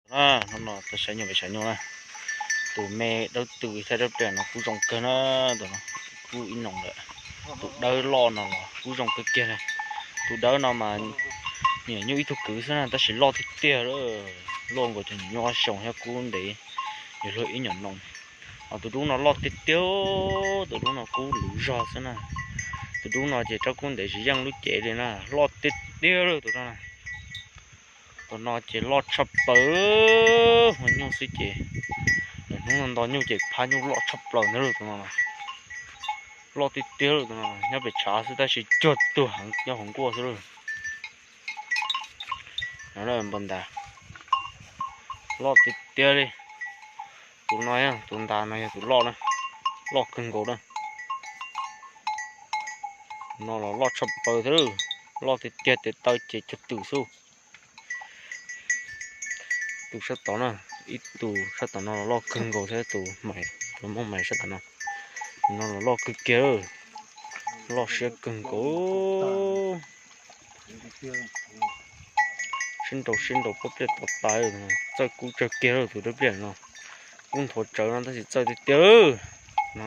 Hnub no tuaj saib nyuj pem tshav nyuj na. Tus me dawb tw thiab dawb pliag no kub zoo kawg na. Tus no kub ib noo lawm. Tus dawb loj no los kub zoo kawg kiag na. Tus dawb no mas niam nyuj ib tug kwv xwb na, tab sis loj tiag tiag lawm. Loj nkaus cov niam nyuj ob xyoos thiab kub ntev, yog luag ib nyuag noo. Ho tus dub no loj tiag tiag, tus dub no kub luv zog xwb na. Tus dub no ces rab kub ntev tsis yeej lub cev li na, loj tiag tiag lawm tus no. Tus no ces loj tshaj plaws, hua nyuj xwb ces, lawm hnub no nto nyuj ces phab nyuj loj tshaj plaws ntag tus no. Loj tiag tiag tus no, nyob pem tshav xwb tab sis cuag tus nyob hauv nkuaj xwb lawm. No npau ntas, loj tiag tiag li. Tus no, tus ntas no yog tus loj na, loj kawg nkaus na. No los loj tshaj plaws thiab, loj tiag tiag tes taw ces cuag twm xwb. Tus sab tod na, ib tus sab tom no los loj kawg nkaus thiab tus mais, tus muab mais sab tom no, no los loj kawg kiag, loj siab kawg nkaus. Sib nraus sib nraus pob pliaj tod tas, txawj kub tsawg kiag tus dawb pliaj no. Kub nthuav tsawv no tab sis txawj tiag tiag no.